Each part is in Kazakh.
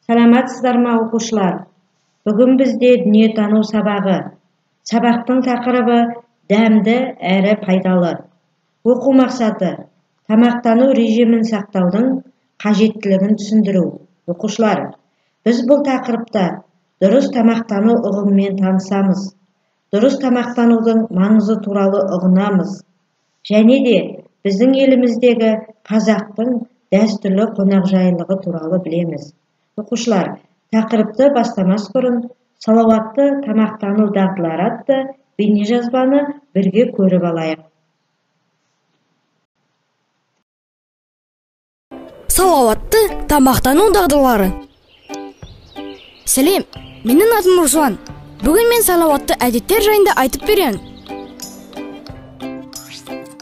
Саламатсыздар ма, оқушылар? Бүгін бізде дүниетану сабағы. Сабақтың тақырыбы дәмді әрі пайдалы. Оқу мақсаты тамақтану режимін сақтаудың қажеттілігін түсіндіру. Оқушылар, біз бұл тақырыпта дұрыс тамақтану ұғымымен танысамыз. Дұрыс тамақтанудың маңызы туралы ұғынамыз. Және де біздің еліміздегі қазақтың дәстүрлі қонақжайлығы туралы білеміз. Оқушылар, тақырыпты бастамас бұрын салауатты тамақтану дағдылары атты бейнежазбаны бірге көріп алайық. Салауатты тамақтану дағдылары. Сәлем, менің атым Руслан. Бүгін мен салауатты әдеттер жайында айтып беремін.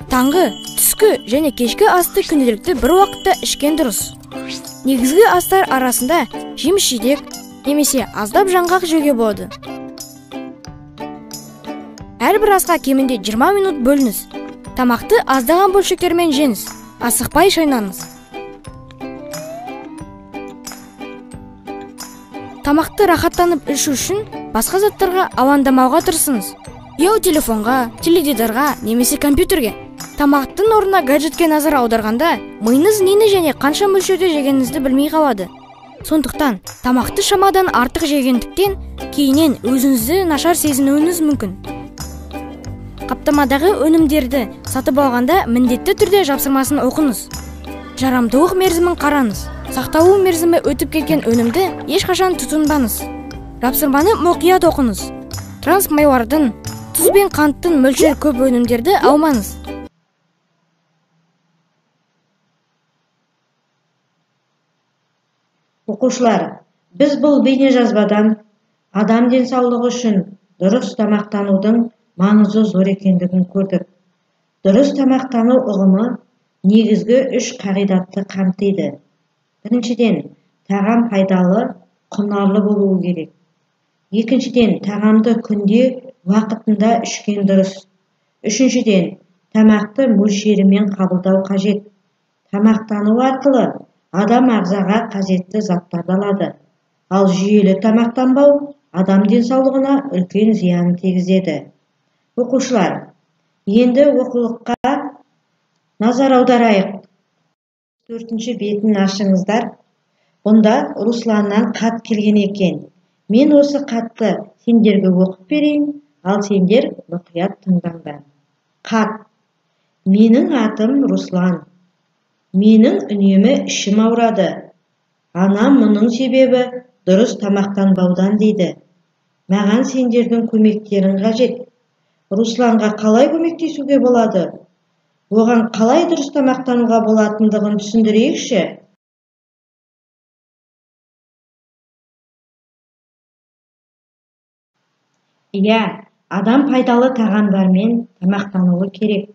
Таңғы, түскі және кешкі асты күнделікті бір уақытта ішкен дұрыс. Негізгі астар арасында жеміс-жидек немесе аздап жаңғақ жеуге болады. Әрбір асқа кемінде 20 минут бөліңіз. Тамақты аздаған бөлшектермен жеңіз, асықпай шайнаңыз. Тамақты рахаттанып ішу үшін басқа заттарға алаңдамауға тырысыңыз. Ұялы телефонға, теледидарға немесе компьютерге. Тамақтың орнына гаджетке назар аударғанда, миыңыз нені және қанша мөлшерде жегеніңізді білмей қалады. Сондықтан тамақты шамадан артық жегендіктен кейіннен өзіңізді нашар сезінуіңіз мүмкін. Қаптамадағы өнімдерді сатып алғанда міндетті түрде жапсырмасын оқыңыз. Жарамдылық мерзімін қараңыз. Сақталу мерзімі өтіп кеткен өнімді ешқашан тұтынбаңыз. Жапсырманы мұқият оқыңыз. Трансмайлардың, тұз бен қанттың мөлшері көп өнімдерді алмаңыз. Оқушылар, біз бұл бейнежазбадан адам денсаулығы үшін дұрыс тамақтанудың маңызы зор екендігін көрдік. Дұрыс тамақтану ұғымы негізгі үш қағидатты қамтиды. Біріншіден, тағам пайдалы, құнарлы болуы керек. Екіншіден, тағамды күнде уақытында ішкен дұрыс. Үшіншіден, тамақты мөлшерімен қабылдау қажет. Тамақтану арқылы адам ағзаға қажетті заттарды алады. Ал жүйелі тамақтанбау адам денсаулығына үлкен зиян тигізеді. Оқушылар, енді оқулыққа назар аударайық. 4-ші бетін ашыңыздар. Бұнда Русланнан хат келген екен. Мен осы хатты сендерге оқып берейін, ал сендер мұқият тыңдаңдар. Хат. Менің атым Руслан. Менің үнемі ішім ауырады. Анам мұның себебі дұрыс тамақтанбаудан дейді. Маған сендердің көмектерің қажет. Русланға қалай көмектесуге болады? Оған қалай дұрыс тамақтануға болатындығын түсіндірейікші. Иә, адам пайдалы тағамдармен тамақтануы керек.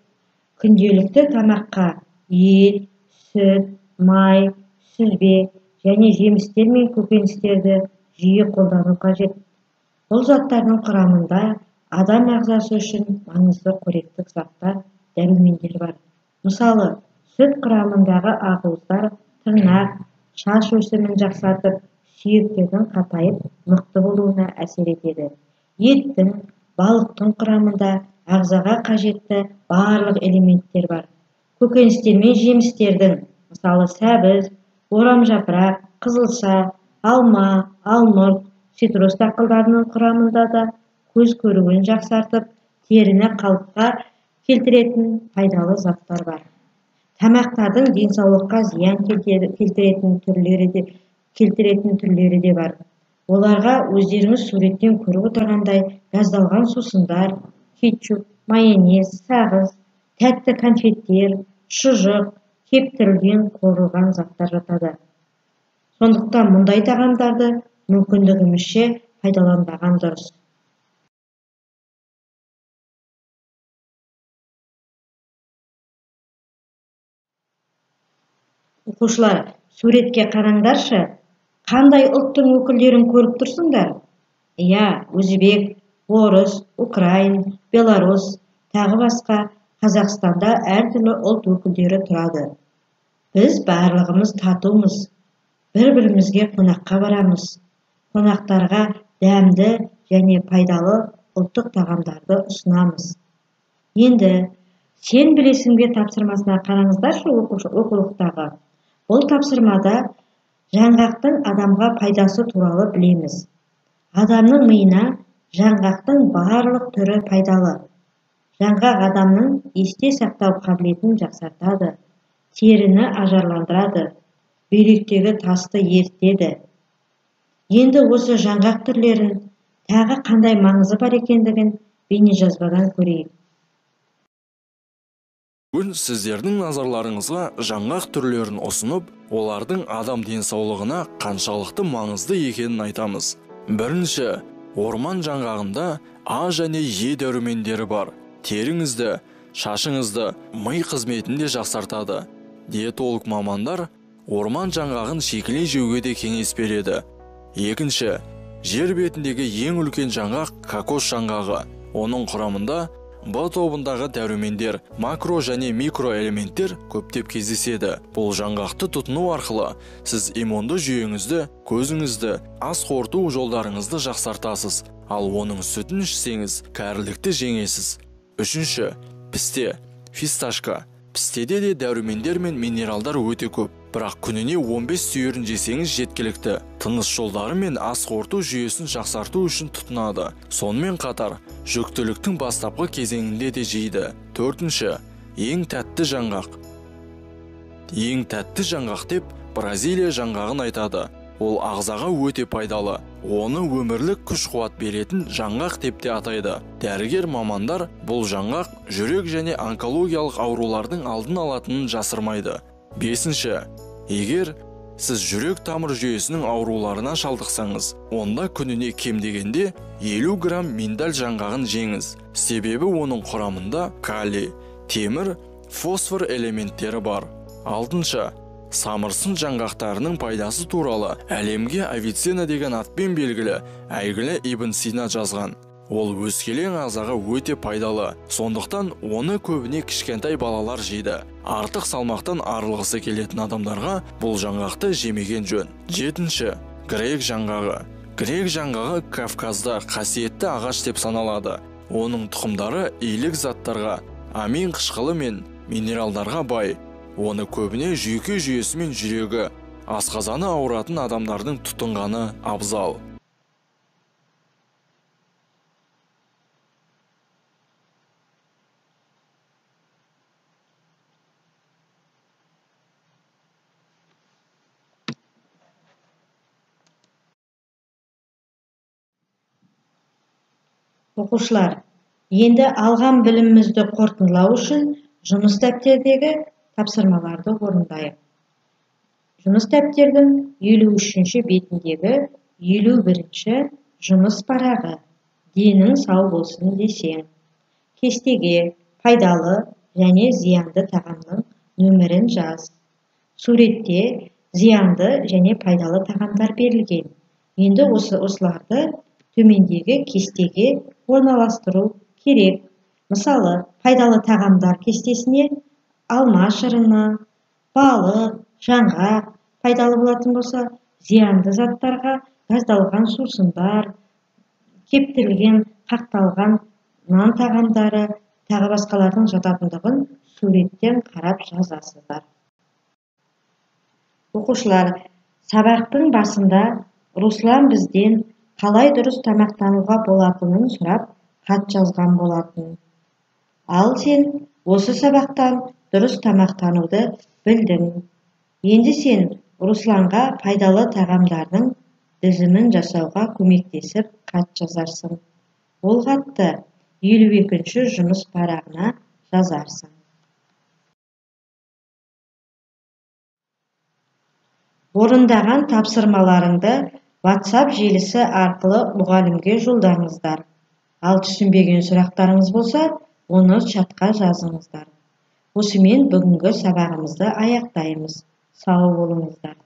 Күнделікті тамаққа ет, сүт, май, сүзбе және жемістер мен көкөністерді жиі қолдану қажет. Бұл заттардың құрамында адам ағзасы үшін маңызды қоректік заттар, дәрумендер бар. Мысалы, сүт құрамындағы ақуыздар тырнақ, шаш өсімін жақсартып, сүйектердің қатайып, мықты болуына әсер етеді. Еттің, балықтың құрамында ағзаға қажетті барлық элементтер бар. Көкөністер мен жемістердің, мысалы, сәбіз, орамжапырақ, қызылша, алма, алмұрт, цитрус дақылдарының құрамында да көз көруін жақсартып, теріні қалыпқа келтіретін пайдалы заттар бар. Тамақтардың денсаулыққа зиян келтіретін түрлері де бар. Оларға өздеріңіз суреттен көріп отырғандай газдалған сусындар, кетчуп, майонез, сағыз, тәтті конфеттер, шұжық, кептірілген, қуырылған заттар жатады. Сондықтан мұндай тағамдарды мүмкіндігімізше пайдаланбаған дұрыс. Оқушылар, суретке қараңдаршы, қандай ұлттың өкілдерін көріп тұрсыңдар? Иә, өзбек, орыс, украин, белорус, тағы басқа Қазақстанда әртүрлі ұлт өкілдері тұрады. Біз барлығымыз татумыз. Бір-бірімізге қонаққа барамыз. Қонақтарға дәмді және пайдалы ұлттық тағамдарды ұсынамыз. Енді сен білесің бе тапсырмасына қараңыздаршы оқулықтағы. Бұл тапсырмада жаңғақтың адамға пайдасы туралы білеміз. Адамның миына жаңғақтың барлық түрі пайдалы. Жаңғақ адамның есте сақтау қабілетін жақсартады, теріні ажарландырады, бүйректегі тасты ерітеді. Енді осы жаңғақ түрлерін тағы қандай маңызы бар екендігін бейнежазбадан көрейік. Бүгін сіздердің назарларыңызға жаңғақ түрлерін ұсынып, олардың адам денсаулығына қаншалықты маңызды екенін айтамыз. Бірінші, орман жаңғағында А және Е дәрумендері бар. Теріңізді, шашыңызды, ми қызметін де жақсартады. Диетолог мамандар орман жаңғағын шикілей жеуге де кеңес береді. Екінші, жер бетіндегі ең үлкен жаңғақ кокос жаңғағы. Оның құрамында Б тобындағы дәрумендер, макро және микроэлементтер көптеп кездеседі. Бұл жаңғақты тұтыну арқылы сіз иммунды жүйеңізді, көзіңізді, ас қорыту жолдарыңызды жақсартасыз. Ал оның сүтін ішсеңіз, кәрілікті жеңесіз. Үшінші, пісте, фисташка. Пістеде де дәрумендер мен минералдар өте көп. Бірақ күніне 15 түйірін жесеңіз жеткілікті. Тыныс жолдары мен ас қорыту жүйесін жақсарту үшін тұтынады. Сонымен қатар, жүктіліктің бастапқы кезеңінде де жейді. Төртінші, ең тәтті жаңғақ. Ең тәтті жаңғақ деп Бразилия жаңғағын айтады. Ол ағзаға өте пайдалы. Оны өмірлік күш-қуат беретін жаңғақ деп те атайды. Дәрігер мамандар бұл жаңғақ жүрек және онкологиялық аурулардың алдын алатынын жасырмайды. Бесінші, егер сіз жүрек тамыр жүйесінің ауруларына шалдықсаңыз, онда күніне кем дегенде 50 грамм миндаль жаңғағын жеңіз. Себебі оның құрамында калий, темір, фосфор элементтері бар. Алтыншы, самырсын жаңғақтарының пайдасы туралы әлемге Авиценна деген атпен белгілі әйгілі Ибн Сина жазған. Ол өскелең ағзаға өте пайдалы, сондықтан оны көбіне кішкентай балалар жейді. Артық салмақтан арылғысы келетін адамдарға бұл жаңғақты жемеген жөн. Жетінші, грек жаңғағы. Грек жаңғағы Кавказда қасиетті ағаш деп саналады. Оның тұқымдары илік заттарға, амин қышқылы мен минералдарға бай. Оны көбіне жүйке жүйесі мен жүрегі, асқазаны ауыратын адамдардың тұтынғаны абзал. Оқушылар, енді алған білімімізді қорытындылау үшін жұмыс дәптердегі тапсырмаларды орындайық. Жұмыс дәптердің 53-ші бетіндегі 51-ші жұмыс парағы. Денің сау болсын десең. Кестеге пайдалы және зиянды тағамның нөмірін жаз. Суретте зиянды және пайдалы тағамдар берілген. Енді осыларды төмендегі кестеге орналастыру керек. Мысалы, пайдалы тағамдар кестесіне алма шырыны, балық, жаңғақ пайдалы болатын болса, зиянды заттарға газдалған сусындар, кептірілген, қақталған нан тағамдары, тағы басқалардың жататындығын суреттен қарап жазасыздар. Оқушылар, сабақтың басында Руслан бізден қалай дұрыс тамақтануға болатынын сұрап хат жазған болатын. Ал сен осы сабақтан дұрыс тамақтануды білдің. Енді сен Русланға пайдалы тағамдардың тізімін жасауға көмектесіп хат жазарсың. Ол хатты 52-ші жұмыс парағына жазарсың. Орындаған тапсырмаларыңды WhatsApp желісі арқылы мұғалімге жолдаңыздар. Ал түсінбеген сұрақтарыңыз болса, оны чатқа жазыңыздар. Осымен бүгінгі сабағымызды аяқтаймыз. Сау болыңыздар.